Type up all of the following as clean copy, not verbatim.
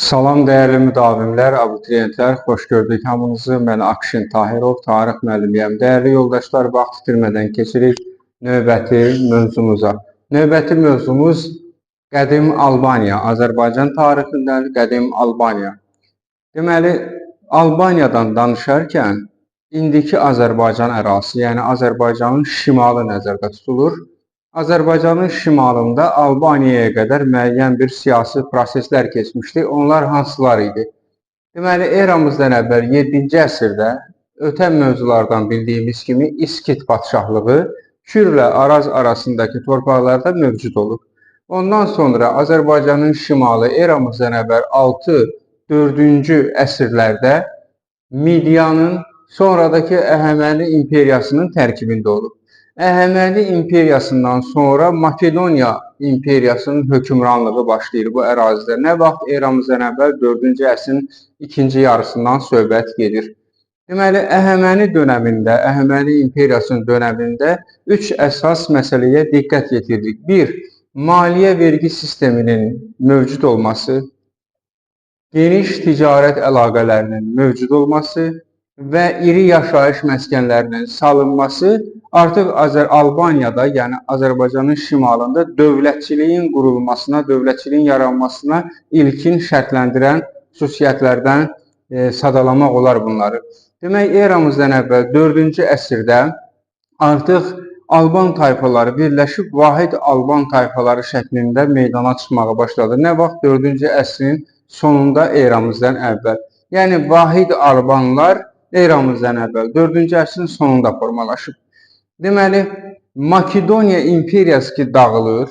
Salam dəyərli müdavimlər, abituriyentlər, xoş gördük hamınızı. Mən Akşin Tahirov, tarix müəllimiyəm. Dəyərli yoldaşlar, vaxt itirmədən keçirik növbəti mövzumuza. Növbəti mövzumuz qədim Albaniya, Azərbaycan tarixindən qədim Albaniya. Deməli, Albaniyadan danışarkən indiki Azərbaycan ərazisi, yəni Azərbaycanın şimalı nəzərdə tutulur. Azərbaycanın şimalında Albaniyaya qədər müəyyən bir siyasi proseslər keçmişdi. Onlar hansılar idi? Deməli, eramızdan əvvəl 7-ci əsrdə ötən mövzulardan bildiyimiz kimi İskit padşahlığı Kürlə Araz arasındakı torpaqlarda mövcud olub. Ondan sonra Azərbaycanın şimalı eramızdan əvvəl 6-4-cü əsrlərdə Midiyanın, sonradakı Əhəməni imperiyasının tərkibində olub. Əhəməni imperiyasından sonra Makedoniya imperiyasının hökmranlığı başlayır bu ərazidə. Nə vaxt? Eramızdan əvvəl 4-cü əsrin ikinci yarısından söhbət gedir. Deməli, Əhəməni dönəmində, Əhəməni imperiyasının dönəmində üç əsas məsələyə diqqət yetirdik. Bir, maliyyə vergi sisteminin mövcud olması, geniş ticarət əlaqələrinin mövcud olması və iri yaşayış məskənlərinin salınması artıq Albaniyada, yəni Azərbaycanın şimalında dövlətçiliyin qurulmasına, dövlətçiliyin yaranmasına ilkin şərtləndirən xüsusiyyətlərdən sadalamaq olar bunları. Demək, eramızdan əvvəl 4-cü əsrdə artıq Alban tayfaları birləşib vahid Alban tayfaları şəklində meydana çıxmağa başladı. Nə vaxt? 4-cü əsrin sonunda eramızdan əvvəl. Yəni, vahid Albanlar eramızdan əvvəl 4-cü əsrin sonunda formalaşıb. Deməli, Makedoniya imperiyası ki dağılır,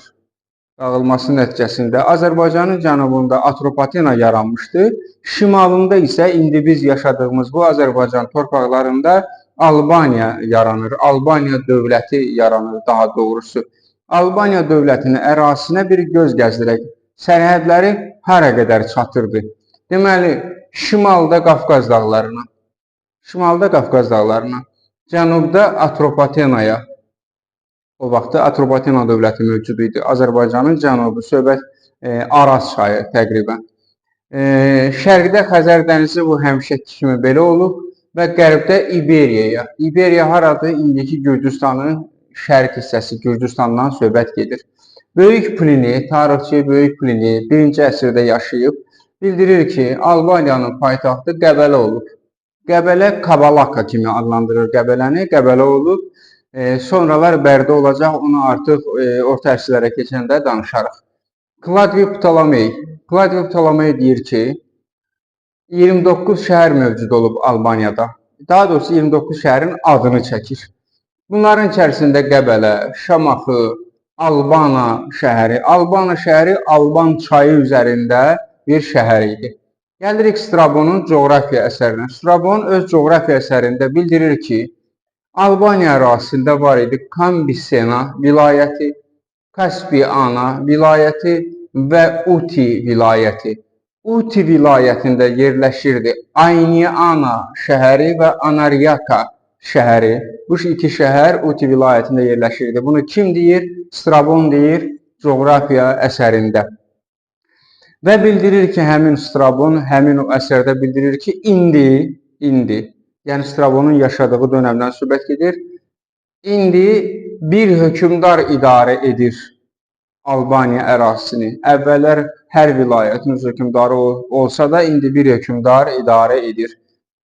dağılması nəticəsində Azərbaycanın cənubunda Atropatena yaranmışdı. Şimalında isə indi biz yaşadığımız bu Azərbaycan torpaqlarında Albaniya yaranır, Albaniya dövləti yaranır daha doğrusu. Albaniya dövlətinin ərazisinə bir göz gəzdirək. Sərhədləri hara qədər çatırdı? Deməli, şimalda Qafqaz dağlarına, şimalda Qafqaz dağlarına, cənubda Atropatenaya, o vaxtda Atropatena dövləti mövcud idi. Azərbaycanın cənubu, söhbət Araz çayı təqribən. Şərqdə Xəzər dənizi bu həmişəki kimi belə olub və qərbdə İberiyaya. İberiya haradır? İndiki Gürcüstanın şərq hissəsi, Gürcüstandan söhbət gedir. Böyük Plini, tarixçi Böyük Plini 1-ci əsrdə yaşayıb, bildirir ki, Albaniyanın paytaxtı Qəbələ olub. Qəbələ Kabalaka kimi adlandırır Qəbələni, Qəbələ olub. Sonralar Bərdə olacaq, onu artıq orta əsrlərə keçəndə danışarıq. Klavdiy Ptolomey. Klavdiy Ptolomey deyir ki, 29 şəhər mövcud olub Albaniyada. Daha doğrusu 29 şəhərin adını çəkir. Bunların içərisində Qəbələ, Şamaxı, Albana şəhəri. Albana şəhəri Alban çayı üzərində bir şəhər idi. Gəlirik Strabonun coğrafiya əsərinə. Strabon öz coğrafiya əsərində bildirir ki, Albaniya ərazisində var idi Kambisena vilayəti, Kaspiana vilayəti və Uti vilayəti. Uti vilayətində yerləşirdi Ayniana şəhəri və Anariaka şəhəri. Bu iki şəhər Uti vilayətində yerləşirdi. Bunu kim deyir? Strabon deyir coğrafiya əsərində. Və bildirir ki, həmin Strabon, həmin o əsərdə bildirir ki, indi, yəni Strabonun yaşadığı dönəmdən söhbət gedir, indi bir hökmdar idarə edir Albaniya ərazisini. Əvvəllər hər vilayətin öz hökmdarı olsa da, indi bir hökmdar idarə edir.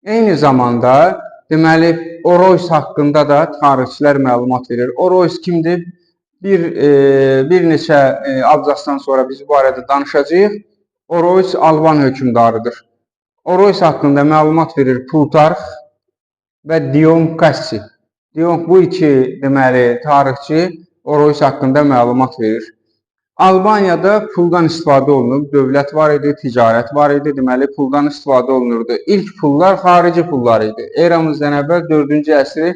Eyni zamanda, deməli, Oroys haqqında da tarixçilər məlumat verir. Oroys kimdir? Bir neçə abzasdan sonra biz bu barədə danışacağıq. Oroys Alban hökmdarıdır. Oroys haqqında məlumat verir Plutarx və Dion Kassi. Bu iki deməli, tarixçi Oroys haqqında məlumat verir. Albaniyada puldan istifadə olunub, dövlət var idi, ticarət var idi, deməli puldan istifadə olunurdu. İlk pullar xarici pullar idi. Eramızdan əvvəl 4-cü əsri,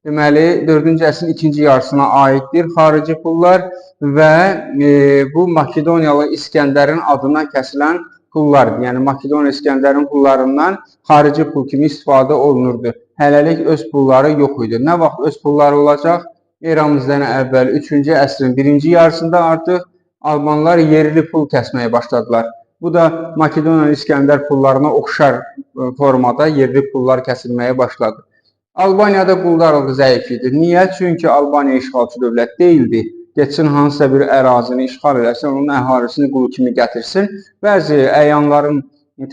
deməli 4-cü əsrin ikinci yarısına aiddir xarici pullar və bu Makedoniyalı İskəndərin adına kəsilən pullardır. Yəni Makedoniya İskəndərin pullarından xarici pul kimi istifadə olunurdu. Hələlik öz pulları yox idi. Nə vaxt öz pulları olacaq? Eramızdan əvvəl 3-cü əsrin birinci yarısında artıq Albanlar yerli pul kəsməyə başladılar. Bu da Makedoniya İskəndər pullarına oxşar formada yerli pullar kəsilməyə başladı. Albaniyada quldarlıq zəif idi. Niyə? Çünki Albaniya işğalçı dövlət deyildi. Getsin hansısa bir ərazini işğal eləsin, onun əhalisini qul kimi gətirsin. Bəzi əyanların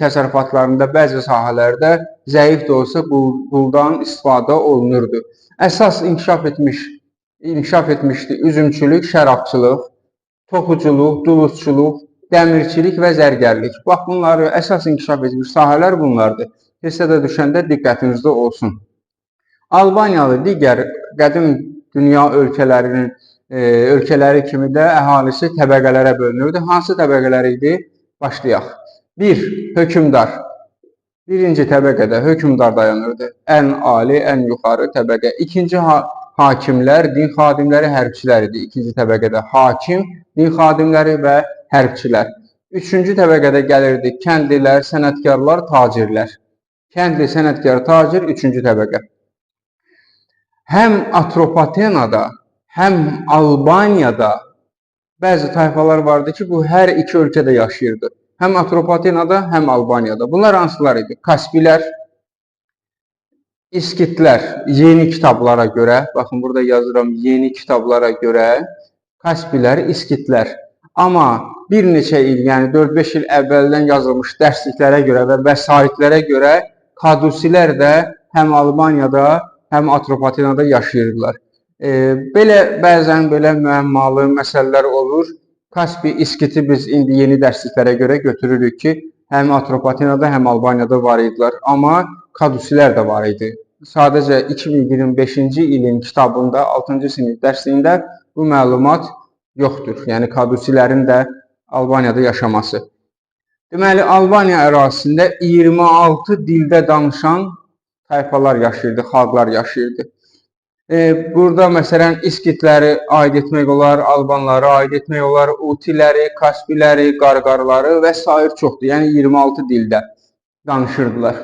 təsərrüfatlarında, bəzi sahələrdə zəif də olsa quldan istifadə olunurdu. Əsas inkişaf etmişdi üzümçülük, şərabçılıq, toxuculuq, duluzçuluq, dəmirçilik və zərgərlik. Bax, bunları əsas inkişaf etmiş sahələr bunlardır. Testə də düşəndə diqqətinizdə olsun. Albaniyalı digər qədim dünya ölkələrinin ölkələri kimi də əhalisi təbəqələrə bölünürdü. Hansı təbəqələr idi? Başlayaq. 1. Hökmdar. Birinci təbəqədə hökmdar dayanırdı. Ən ali, ən yuxarı təbəqə. İkinci hakimlər, din xadimləri, hərbçilər idi. İkinci təbəqədə hakim, din xadimləri və hərbçilər. Üçüncü təbəqədə gəlirdi kəndlilər, sənətkarlar, tacirlər. Kəndli, sənətkar, tacir üçüncü təbəqə. Həm Atropatenada, həm Albaniyada bəzi tayfalar vardı ki, bu hər iki ölkədə yaşayırdı. Həm Atropatenada, həm Albaniyada. Bunlar hansılar idi? Kaspilər, İskitlər, yeni kitablara görə, baxın burada yazıram, yeni kitablara görə Kaspilər, İskitlər. Amma bir neçə il, yəni 4-5 il əvvəldən yazılmış dərsliklərə görə və vəsaitlərə görə Kadusilər də həm Albaniyada, həm Atropatenada yaşayırdılar. Belə bəzən belə müəmmalı məsələlər olur. Kaspi İskiti biz indi yeni dərsliklərə görə götürürük ki, həm Atropatenada, həm Albaniyada var idilər. Amma Kadusilər də var idi. Sadəcə 2025-ci ilin kitabında, 6-cı sinif dərsliyində bu məlumat yoxdur. Yəni Kadusilərin də Albaniyada yaşaması. Deməli, Albaniya ərazisində 26 dildə danışan tayfalar yaşayırdı, xalqlar yaşayırdı. Burada məsələn İskitləri aid etmək olar, Albanları aid etmək olar, Utiləri, Kaspiləri, Qarqarları və sair çoxdur. Yəni 26 dildə danışırdılar.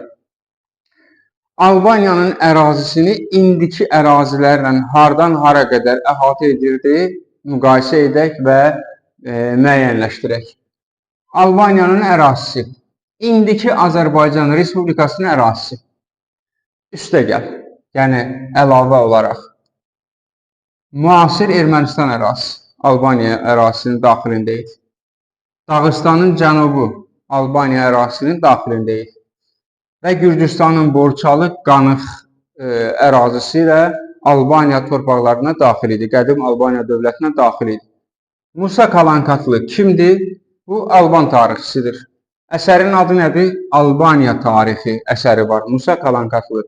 Albaniyanın ərazisini indiki ərazilərlə hardan hara qədər əhatə edirdi, müqayisə edək və müəyyənləşdirək. Albaniyanın ərazisi, indiki Azərbaycan Respublikasının ərazisi, üstəgəl, yəni əlavə olaraq, müasir Ermənistan ərazisi, Albaniya ərazisinin daxilində idi. Dağıstanın cənubu Albaniya ərazisinin daxilində idi. Və Gürcüstanın Borçalı Qanıq ərazisi də Albaniya torpaqlarına daxil idi, qədim Albaniya dövlətinə daxil idi. Musa Kalankatlı kimdir? Bu, Alban tarixçisidir. Əsərin adı nədir? Albaniya tarixi əsəri var, Musa Kalankatlı.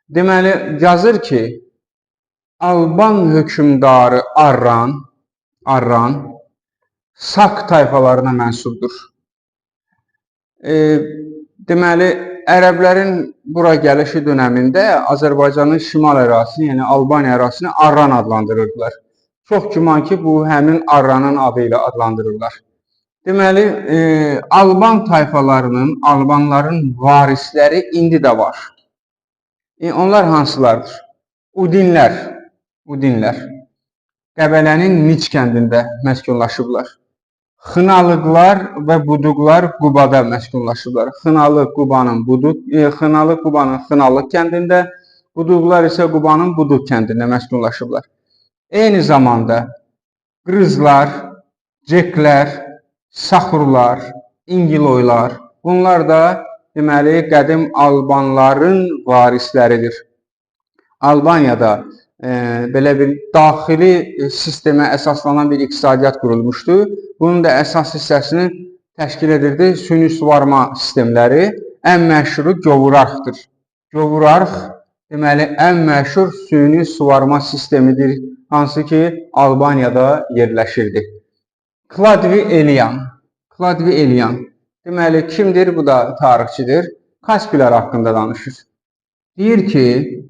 Deməli, yazır ki, Alban hökmdarı Arran, Sak tayfalarına mənsubdur. Deməli, ərəblərin bura gəlişi dönəmində Azərbaycanın şimal ərazisini, yəni Albaniya ərazisini Arran adlandırırdılar. Çox güman ki, bu həmin Arranın adı ilə adlandırırlar. Deməli, Alban tayfalarının, Albanların varisləri indi də var. Onlar hansılardır? Udinlər, Udinlər. Qəbələnin Mic kəndində məskunlaşıblar. Xınalıqlar və Buduqlar Qubada məskunlaşıblar. Xınalı Qubanın Xınalıq kəndində, Buduqlar isə Qubanın Buduq kəndində məskunlaşıblar. Eyni zamanda Qrızlar, Ceklər, Saxurlar, İngiloylar, bunlar da deməli qədim Albanların varisləridir. Albaniyada belə bir daxili sistemə əsaslanan bir iqtisadiyyat qurulmuşdu. Bunun da əsas hissəsini təşkil edirdi süni suvarma sistemləri. Ən məşhuru Govurarxdır. Govurarx deməli ən məşhur süni suvarma sistemidir, hansı ki Albaniyada yerləşirdi. Kladvi Elian. Kladvi Elian. Deməli kimdir? Bu da tarixçidir. Kaspilər haqqında danışır. Deyir ki,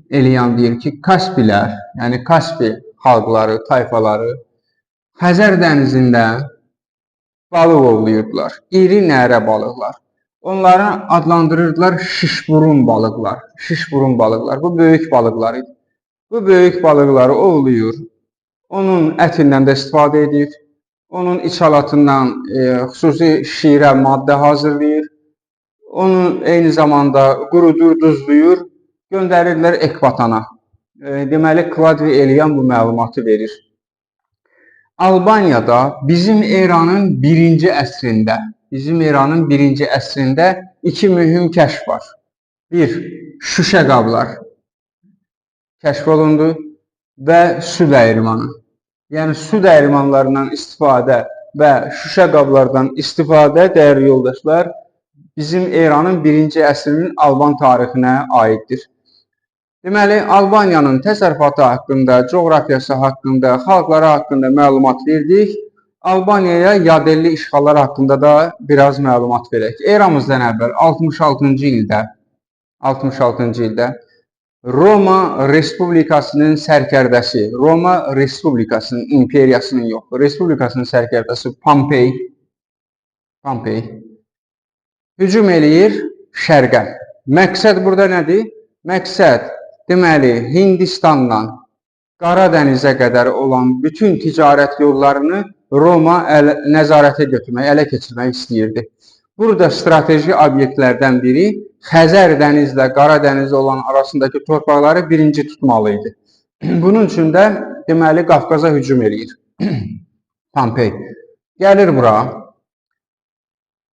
Elian deyir ki, Kaspilər, yəni Kaspi xalqları, tayfaları Xəzər dənizində balıq ovlayırdılar. İri nərə balıqlar. Onları adlandırırdılar şişburun balıqlar. Şişburun balıqlar. Bu böyük balıqlar idi. Bu böyük balıqları ovlayır. Onun ətindən də istifadə edir. Onun içalatından xüsusi şirə maddə hazırlayır. Onu eyni zamanda qurudur, duzluyur, göndərirlər Ekbatana. Deməli, Kladvi Elian bu məlumatı verir. Albaniyada bizim eranın birinci əsrində, bizim eranın birinci əsrində iki mühüm kəşf var. Bir, şüşə qablar kəşf olundu və su dəyirmanı. Yəni, su dəyirmanlarından istifadə və şüşə qablardan istifadə, dəyərli yoldaşlar, bizim eranın birinci əsrinin Alban tarixinə aiddir. Deməli, Albaniyanın təsərrüfatı haqqında, coğrafiyası haqqında, xalqları haqqında məlumat verdik. Albaniyaya yadelli işğallar haqqında da biraz məlumat verək. Eramızdan əvvəl 66-cı ildə 66-cı ildə Roma Respublikasının sərkərdəsi, Roma Respublikasının imperiyasının yox, Respublikasının sərkərdəsi Pompey hücum eləyir şərqə. Məqsəd burada nədir? Məqsəd, deməli, Hindistandan Qara dənizə qədər olan bütün ticarət yollarını Roma nəzarətə götürmək, ələ keçirmək istəyirdi. Burada strateji obyektlərdən biri Xəzər dənizlə Qara dəniz olan arasındakı torpaqları birinci tutmalı idi. Bunun üçün də, deməli, Qafqaza hücum eləyir. Pompey gəlir bura,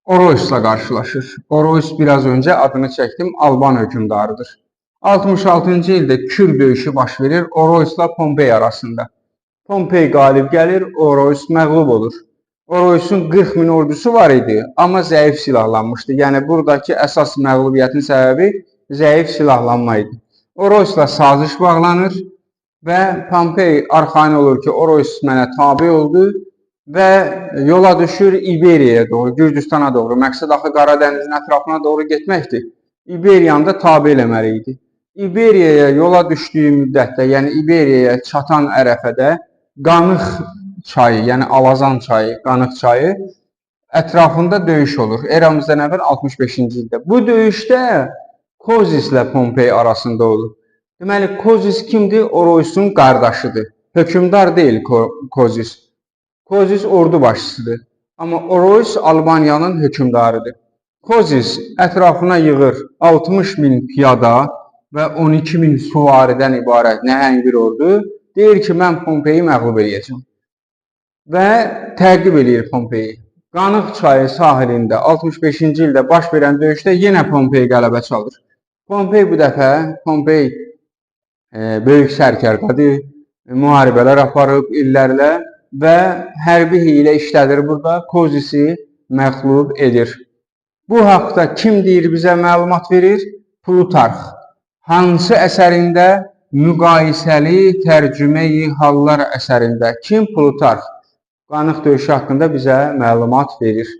Oroisla qarşılaşır. Orois biraz öncə adını çəkdim, Alban hökmdarıdır. 66-cı ildə Kür döyüşü baş verir Oroisla Pompey arasında. Pompey qalib gəlir, Orois məğlub olur. Oroisun 40 min ordusu var idi, amma zəif silahlanmışdı. Yəni, buradakı əsas məğlubiyyətin səbəbi zəif silahlanma idi. Oroisla saziş bağlanır və Pompey arxayın olur ki, Orois mənə tabi oldu və yola düşür İberiyaya doğru, Gürcüstana doğru. Məqsəd axı Qara dənizin ətrafına doğru getməkdir. İberiyanı da tabi eləməli idi. İberiyaya yola düşdüyü müddətdə, yəni İberiyaya çatan ərəfədə Qanıq çayı, yəni Alazan çayı, Qanıq çayı ətrafında döyüş olur. Eramızdan əvvəl 65-ci ildə. Bu döyüşdə Kozislə Pompey arasında olur. Deməli, Kozis kimdir? Oroisun qardaşıdır. Hökmdar deyil Kozis. Kozis ordu başçısıdır. Amma Orois Albaniyanın hökmdarıdır. Kozis ətrafına yığır 60 min piyada və 12 min süvaridən ibarət nəhəng bir ordu. Deyir ki, mən Pompeyi məğlub eləyəcəm. Və təqib eləyir Pompeyi. Qanıq çayı sahilində 65-ci ildə baş verən döyüşdə yenə Pompey qələbə çalır. Pompey bu dəfə, Pompey böyük sərkərdədir, müharibələr aparıb illərlə və hərbi hiylə işlədir burada, Kozisi məğlub edir. Bu haqda kim deyir bizə məlumat verir? Plutarx. Hansı əsərində? Müqayisəli tərcümeyi hallar əsərində. Kim? Plutarx. Qanıq döyüşü haqqında bizə məlumat verir.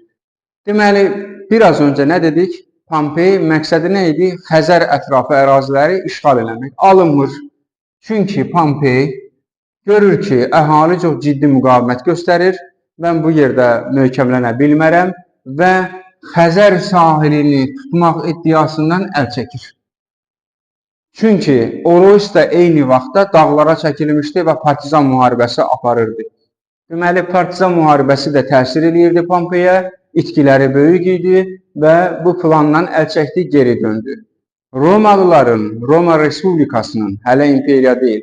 Deməli, biraz öncə nə dedik? Pompey məqsədi nə idi? Xəzər ətrafı əraziləri işğal eləmək. Alınmır. Çünki Pompey görür ki, əhali çox ciddi müqavimət göstərir. Mən bu yerdə möhkəmlənə bilmərəm və Xəzər sahilini tutmaq iddiasından əl çəkir. Çünki Orois da eyni vaxtda dağlara çəkilmişdi və partizan müharibəsi aparırdı. Deməli, partizan müharibəsi də təsir eləyirdi Pompeyə, itkiləri böyük idi və bu plandan əl çəkdi, geri döndü. Romalıların, Roma Respublikasının, hələ imperiya deyil,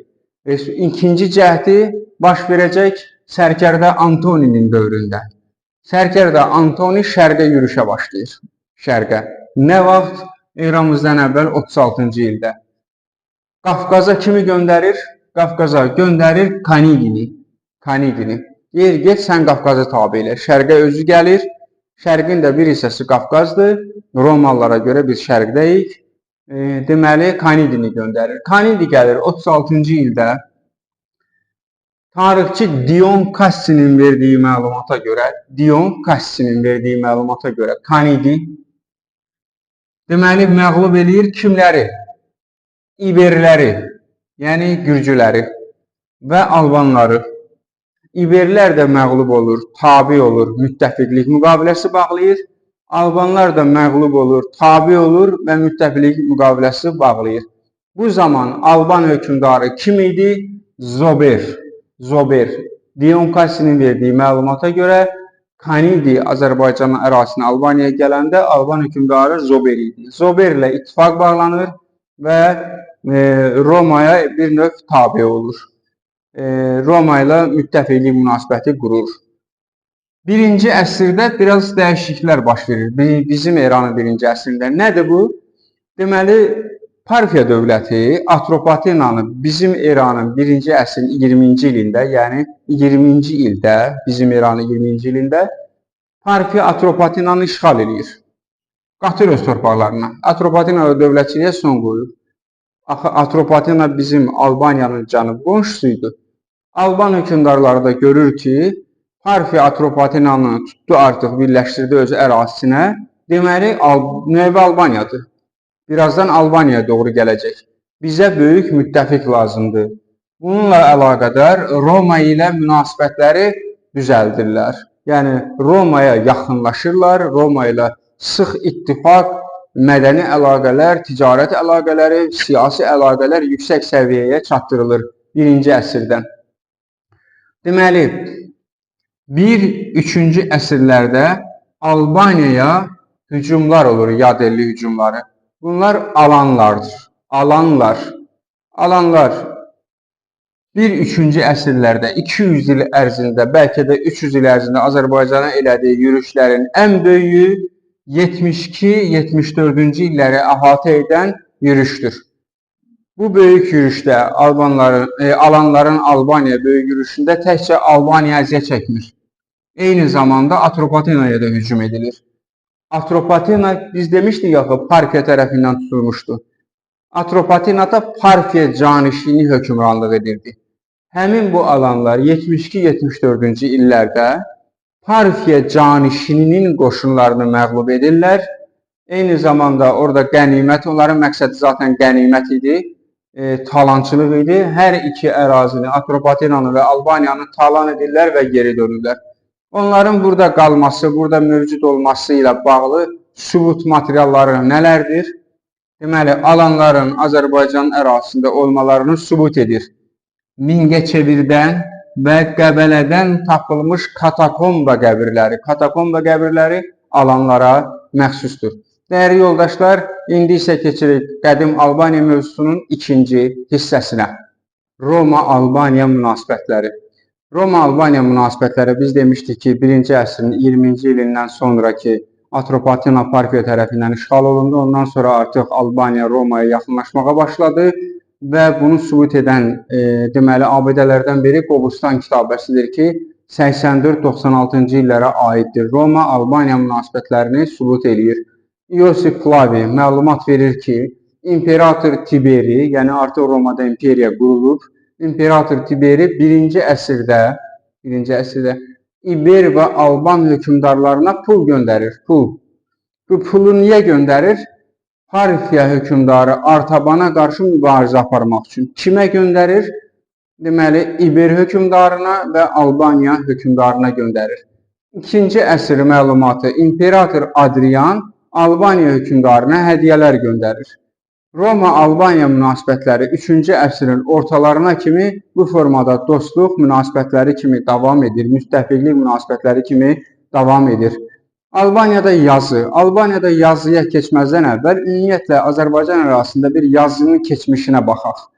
ikinci cəhdi baş verəcək sərkərdə Antoninin dövründə. Sərkərdə Antoni şərqə yürüşə başlayır. Şərqə. Nə vaxt? Eramızdan əvvəl 36-cı ildə. Qafqaza kimi göndərir? Qafqaza göndərir Kanidini. Kanidini. Deyir, get sən Qafqazı tabe elə. Şərqə özü gəlir. Şərqin də bir hissəsi Qafqazdır. Romalılara görə biz şərqdəyik. Deməli, Kanidini göndərir. Kanidi gəlir 36-cı ildə. Tarixçi Dion Cassinin verdiyi məlumata görə, Dion Cassinin verdiyi məlumata görə Kanidi deməli, məğlub eləyir kimləri? İberləri, yəni Gürcüləri və Albanları. İberlər də məğlub olur, tabi olur, müttəfiqlik müqaviləsi bağlayır. Albanlar da məğlub olur, tabi olur və müttəfiqlik müqaviləsi bağlayır. Bu zaman Alban hökmdarı kim idi? Zober. Zober. Dion Cassinin verdiyi məlumata görə Kanidi Azərbaycanın ərazisinə Albaniyaya gələndə Alban hökmdarı Zober idi. Zober ilə ittifaq bağlanır və Romaya bir növ tabe olur. Roma ilə müttəfiqlik münasibəti qurur. Birinci əsrdə biraz dəyişikliklər baş verir. Bizim eranın birinci əsrində. Nədir bu? Deməli, Parfiya dövləti Atropatenanı bizim eranın birinci əsrin 20-ci ilində, yəni 20-ci ildə, bizim eranın 20-ci ilində Parfiya Atropatenanı işğal eləyir. Qatır öz torpaqlarına. Atropatena dövlətçiliyə son qoyur. Axı Atropatena bizim Albaniyanın cənub qonşusu idi. Alban hökmdarları da görür ki, Parfiya Atropatenanı tutdu artıq, birləşdirdi öz ərazisinə. Deməli, növbə Albaniyadır. Birazdan Albaniyaya doğru gələcək. Bizə böyük müttəfiq lazımdır. Bununla əlaqədar Roma ilə münasibətləri düzəldirlər. Yəni, Romaya yaxınlaşırlar, Roma ilə sıx ittifaq, mədəni əlaqələr, ticarət əlaqələri, siyasi əlaqələr yüksək səviyyəyə çatdırılır birinci əsrdən. Deməli, 1-3-cü əsrlərdə Albaniyaya hücumlar olur, yadelli hücumları. Bunlar alanlardır. Alanlar. Alanlar 1-3-cü əsrlərdə 200 il ərzində, bəlkə də 300 il ərzində Azərbaycana elədiyi yürüşlərin ən böyüyü 72-74-cü illəri əhatə edən yürüşdür. Bu böyük yürüşdə alanların Albaniya böyük yürüşündə təkcə Albaniya əziyyət çəkmir. Eyni zamanda Atropatenaya da hücum edilir. Atropatena, biz demişdik axı, Parfiya tərəfindən tutulmuşdu. Atropatenada Parfiya canişini hökmranlıq edirdi. Həmin bu alanlar 72-74-cü illərdə Parfiya canişininin qoşunlarını məğlub edirlər. Eyni zamanda orada qənimət, onların məqsədi zaten qənimət idi, talançılıq idi. Hər iki ərazini, Atropatenanı və Albaniyanı talan edirlər və geri dönürlər. Onların burada qalması, burada mövcud olması ilə bağlı sübut materialları nələrdir? Deməli, alanların Azərbaycan ərazisində olmalarını sübut edir. Mingəçevirdən və Qəbələdən tapılmış katakomba qəbirləri. Katakomba qəbirləri alanlara məxsusdur. Dəyərli yoldaşlar, indi isə keçirik qədim Albaniya mövzusunun ikinci hissəsinə. Roma-Albaniya münasibətləri. Roma-Albaniya münasibətləri biz demişdik ki, 1-ci əsrin 20-ci ilindən sonraki Atropatena Parfiya tərəfindən işğal olundu. Ondan sonra artıq Albaniya Romaya yaxınlaşmağa başladı və bunu sübut edən deməli abidələrdən biri Qobustan kitabəsidir ki, 84-96-cı illərə aiddir. Roma-Albaniya münasibətlərini sübut eləyir. Iosif Flavi məlumat verir ki, İmperator Tiberi, yəni artıq Romada imperiya qurulub, İmperator Tiberi 1-ci əsrdə İber və Alban hökmdarlarına pul göndərir. Pul. Bu pulu niyə göndərir? Parfiya hökmdarı Artabana qarşı mübarizə aparmaq üçün. Kimə göndərir? Deməli, İber hökmdarına və Albaniya hökmdarına göndərir. 2-ci əsr məlumatı İmperator Adrian Albaniya hökmdarına hədiyyələr göndərir. Roma-Albaniya münasibətləri 3-cü əsrin ortalarına kimi bu formada dostluq münasibətləri kimi davam edir, müttəfiqlik münasibətləri kimi davam edir. Albaniyada yazı. Albaniyada yazıya keçməzdən əvvəl ümumiyyətlə Azərbaycan ərazisində bir yazının keçmişinə baxaq.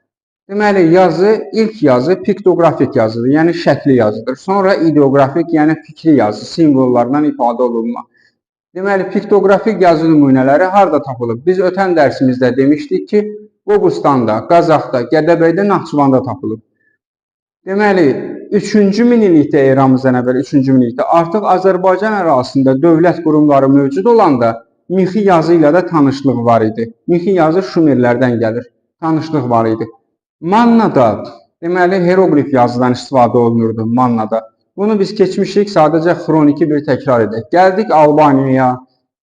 Deməli, yazı, ilk yazı piktoqrafik yazıdır, yəni şəkli yazıdır. Sonra ideoqrafik, yəni fikri yazı, simvollardan ifadə olunma. Deməli, piktoqrafik yazı nümunələri harda tapılıb? Biz ötən dərsimizdə demişdik ki, Qobustanda, Qazaxda, Gədəbəydə, Naxçıvanda tapılıb. Deməli, 3-cü minillikdə, eramızdan əvvəl 3-cü minillikdə artıq Azərbaycan ərazisində dövlət qurumları mövcud olanda mixi yazı ilə də tanışlıq var idi. Mixi yazı Şumerlərdən gəlir, tanışlıq var idi. Mannada, deməli, heroqlif yazıdan istifadə olunurdu Mannada. Bunu biz keçmişik, sadəcə xroniki bir təkrar edək. Gəldik Albaniyaya.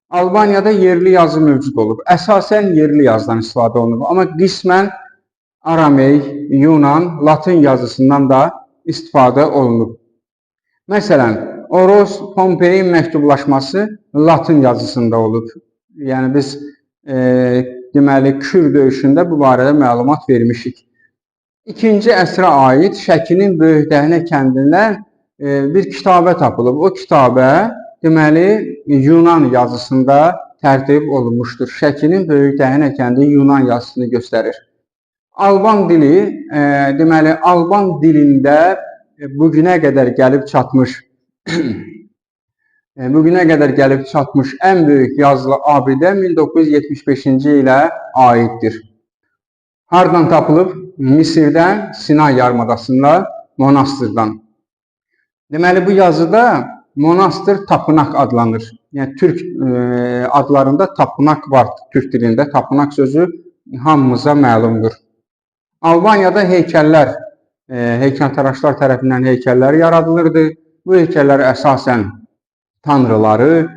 Albaniyada yerli yazı mövcud olub. Əsasən yerli yazıdan istifadə olunub. Amma qismən Aramey, Yunan, Latın yazısından da istifadə olunub. Məsələn, Oros Pompeyin məktublaşması Latın yazısında olub. Yəni biz deməli Kür döyüşündə bu barədə məlumat vermişik. 2-ci əsrə aid Şəkinin Böyükdəhnə kəndindən bir kitabə tapılıb. O kitabə deməli Yunan yazısında tərtib olunmuşdur. Şəkinin Böyükdəhnə kəndi Yunan yazısını göstərir. Alban dili, deməli Alban dilində bugünə qədər gəlib çatmış bugünə qədər gəlib çatmış ən böyük yazılı abidə 1975-ci ilə aiddir. Hardan tapılıb? Misirdən, Sinay yarımadasında, monastırdan. Deməli bu yazıda monastır tapınaq adlanır. Yəni türk adlarında tapınaq var. Türk dilində tapınaq sözü hamımıza məlumdur. Albaniyada heykəllər, heykəltaraşlar tərəfindən heykəllər yaradılırdı. Bu heykəllər əsasən tanrıları,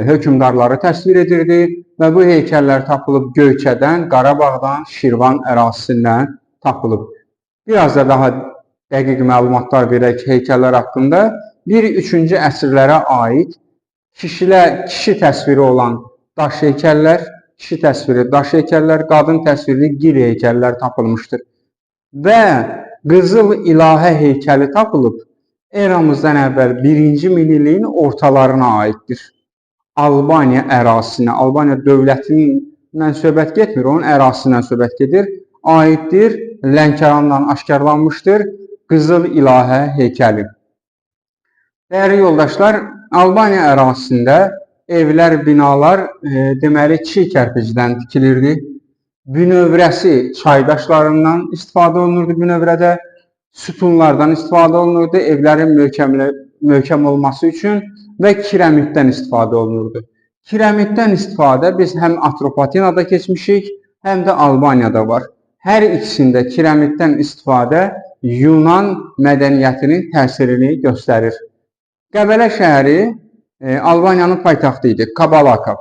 hökmdarları təsvir edirdi və bu heykəllər tapılıb Göyçədən, Qarabağdan, Şirvan ərazisindən tapılıb. Biraz da daha dəqiq məlumatlar verək heykəllər haqqında. 1-3-cü əsrlərə aid kişi təsviri olan daş heykəllər, kişi təsviri daş heykəllər, qadın təsvirli gil heykəllər tapılmışdır. Və qızıl ilahə heykəli tapılıb, eramızdan əvvəl 1-ci minilliyin ortalarına aiddir. Albaniya ərazisinə, Albaniya dövlətindən söhbət getmir, onun ərazisindən söhbət gedir. Aiddir, Lənkərandan aşkarlanmışdır qızıl ilahə heykəli. Dəyərli yoldaşlar, Albaniya ərazisində evlər, binalar deməli çiy kərpicdən tikilirdi. Bünövrəsi çaydaşlarından istifadə olunurdu bünövrədə, sütunlardan istifadə olunurdu evlərin möhkəm olması üçün və kirəmiddən istifadə olunurdu. Kirəmiddən istifadə biz həm Atropatinada keçmişik, həm də Albaniyada var. Hər ikisində kirəmiddən istifadə Yunan mədəniyyətinin təsirini göstərir. Qəbələ şəhəri Albaniyanın paytaxtı idi, Kabalaka.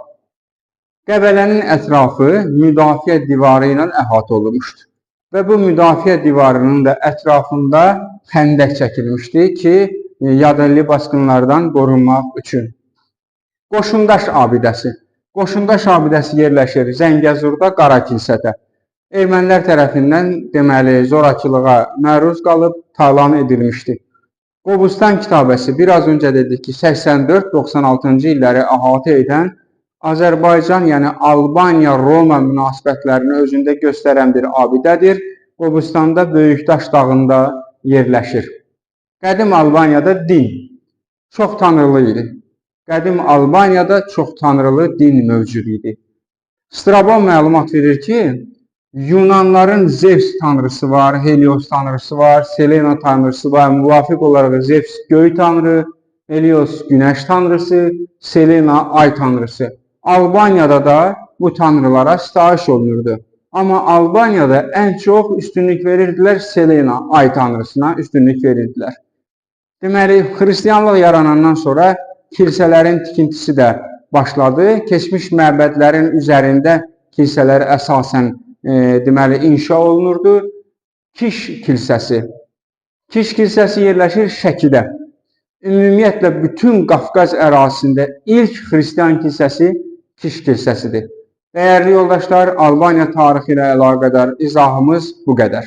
Qəbələnin ətrafı müdafiə divarı ilə əhatə olunmuşdu. Və bu müdafiə divarının da ətrafında xəndək çəkilmişdi ki, yadelli basqınlardan qorunmaq üçün. Qoşundaş abidəsi. Qoşundaş abidəsi yerləşir Zəngəzurda, Qara Kilsədə. Ermənilər tərəfindən deməli zorakılığa məruz qalıb talan edilmişdi. Qobustan kitabəsi biraz öncə dedik ki, 84-96-cı illəri əhatə edən Azərbaycan, yəni Albaniya-Roma münasibətlərini özündə göstərən bir abidədir. Qobustanda Böyükdaş dağında yerləşir. Qədim Albaniyada din çox tanrılı idi. Qədim Albaniyada çox tanrılı din mövcud idi. Strabon məlumat verir ki, Yunanların Zevs tanrısı var, Helios tanrısı var, Selena tanrısı var. Müvafiq olaraq Zevs göy tanrı, Helios günəş tanrısı, Selena ay tanrısı. Albaniyada da bu tanrılara sitayiş olunurdu. Amma Albaniyada ən çox üstünlük verirdilər Selena ay tanrısına üstünlük verirdilər. Deməli, xristianlıq yaranandan sonra kilsələrin tikintisi də başladı. Keçmiş məbədlərin üzərində kilsələr əsasən deməli inşa olunurdu. Kiş kilsəsi. Kiş kilsəsi yerləşir Şəkidə. Ümumiyyətlə bütün Qafqaz ərazisində ilk xristian kilsəsi Kiş kilsəsidir. Dəyərli yoldaşlar, Albaniya tarixi ilə əlaqədar izahımız bu qədər.